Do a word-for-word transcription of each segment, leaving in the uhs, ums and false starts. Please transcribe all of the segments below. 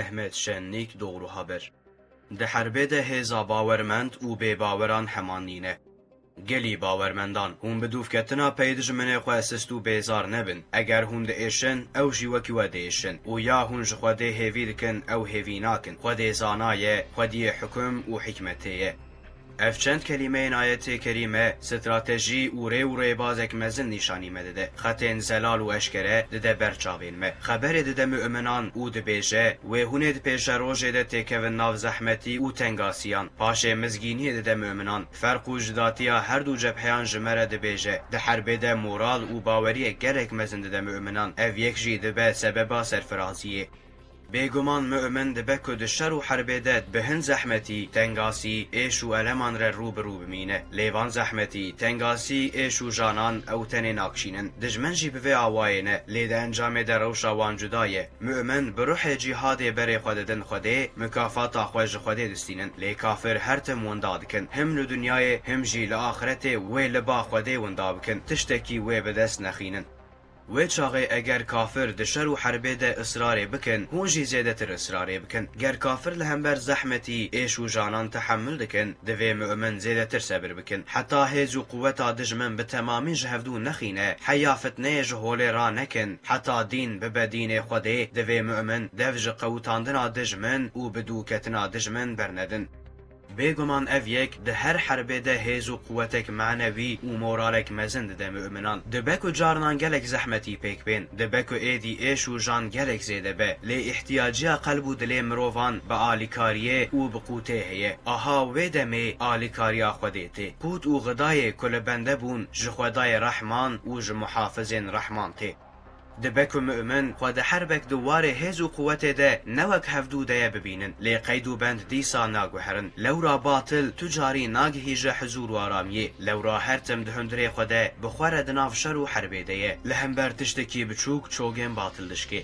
Mehmet Şenlik, Doğru Haber. Di herbê de hêza bawermend û bêbaweran heman nîne. Gelî bawermendan, hûn bi dûvketina pey dijminê xwe sist û bêzar nebin. Eger hûn diêşin, ew jî wekî we diêşin. Û ya hûn ji Xwedê hêvî dikin, ew hêvî nakin. Xwedê zana ye, Xwediyê hukum û hikmetê ye. Ev çend kelîmeyên ayetê kerîme, stratejî û rê û rêbazek mezin nîşanî me dide. Xetên zelal û eşkere dide ber çavên me. Xeberê dide mu'minan û dibêje, wê hûn ê di pêşerojê de têkevin nav zehmetî û tengasiyan. Paşê mizgîniyê dide mu'minan. Ferq û cudatiya her du cebheyan ji me re dibêje. Di herbê de moral û baweriyek gelek mezin dide mu'minan. Ev yek jî dibe sebeba serfiraziyê. Bêguman mu'min dibe ku di şer û herbê de bi hin zehmetî, tengasî, êş û eleman re rû bi rû bimîne. Lê van zehmetî, tengasî, êş û janan ew tenê nakişînin. Dijmin jî bi vê awayê ne, lê di encamê de rewşa wan cuda ye. Mu'min bi ruhê cîhadê berê xwe didin Xwedê, mukafata xwe ji Xwedê distînin. Lê kafir her tim winda dikin. Him li dinyayê, him jî li axretê wê li ba Xwedê winda bikin. Tiştekî wê bi dest nexînin. Wê çaxê eger kafir di şer û herbê de israrê bikin, hûn jî zêdetir israrê bikin. Ger kafir li hember zehmetî, êş û janan tehemil dikin, divê mu'min zêdetir sebir bikin. Heta hêz û quweta dijmin bi temamî ji hevdû nexîne, heya fitneyê ji holê ranekin, heta dîn bibe dînê Xwedê, divê mu'min dev ji qewitandina dijmin û bi dûketina dijmin bernedin. Bêguman ev yek di her herbê de hêz û quwetek manewî û moralek mezin dide mu'minan. Dibe ku carinan gelek zehmetî pêk bên, dibe ku êdî êş û jan gelek zêde be, lê îhtiyaciya qelb û dilê mirovan bi alîkariyê û bi qûtê heye. Aha wê demê alîkariya Xwedê tê. Qût û xidayê ku li bende bûn ji Xwedayê Rehman û ji muhafizên Rehman tê. Dibe ku mu'min xwe di herbek di warê hêz û quwetê de ne wek hevdû de ye bibînin, lê qeyd û bend dîsa naguherin. Lewra batil tu carî nagihîje hizûr û aramiyê. Lewra her tim di hundirê xwe de bi xwe re di nav şer û herbê de ye. Li hember tiştekî biçûk çogên batil dişkê.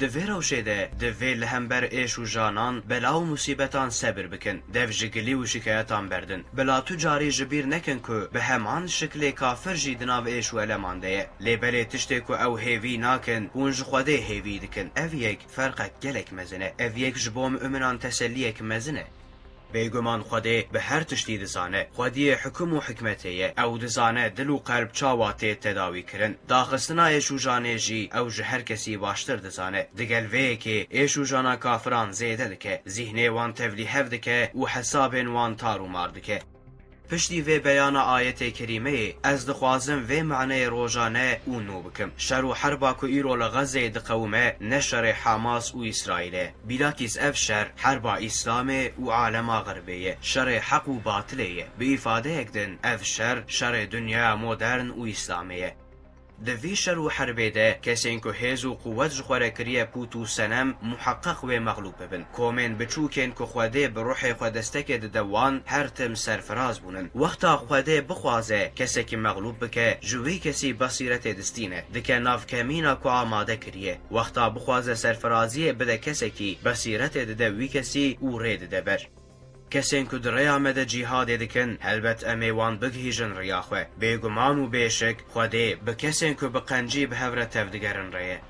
Di vê rewşê de divê li hember êş û janan, bela û musîbetan sebir bikin. Dev ji gilî û şikeyetan berdin. Bila tu carî ji bîr nekin ku bi heman şiklê kafir jî di nav êş û eleman de ye. Lê belê tiştê ku ew hêvî nakin, hûn ji Xwedê hêvî dikin. Ev yek ferqek gelek mezin e. Ev yek ji bo mu'minan teselliyek mezin e. Bêguman Xwedê bi her tiştî dizane. Xwediyê hukum û hikmetê ye. Ew dizane dil û qelb çawa tê tedawî kirin. Daxistina êş û janê jî ew ji her kesî baştir dizane. Digel vê yekê êş û jana kafiran zêde dike. Zîhnê wan tevlîhev dike û hesabên wan tar û mar dike. Piştî vê beyana ayetê kerîmeyê, ez dixwazim vê maneyê rojane û nû bikim. Şer û herba ku îro li Xezeyê diqewime, ne şerê Hamas û Îsraîl e. Bîlakîs ev şer herba Îslamê û alema Xerbê ye. Şerê heq û batilê ye. Bi îfadeyek din, ev şer, şerê dinyaya modern û Îslamê ye. Di vî şer û herbê de kesên ku hêz û quwet ji xwe re kiriye pût û senem, muheqeq wê mexlûb bibin. Komên biçûkên ku Xwedê bi ruhê xwe destekê dide wan, her tim serfiraz bûnin. Wexta Xwedê bixwaze kesekî mexlûb bike, ji wî kesî besîretê distîne, dike nav kemîna ku amade kiriye. Wexta bixwaze serfiraziyê bide kesekî, besîretê dide wî kesî û rê dide ber. Kesên ku di rêya me de cîhadê dikin, helbet em ê wan bigihîjin riya xwe. Bêguman û bêşik, Xwedê bi kesên ku bi qencî bi hev re tevdigerin re ye.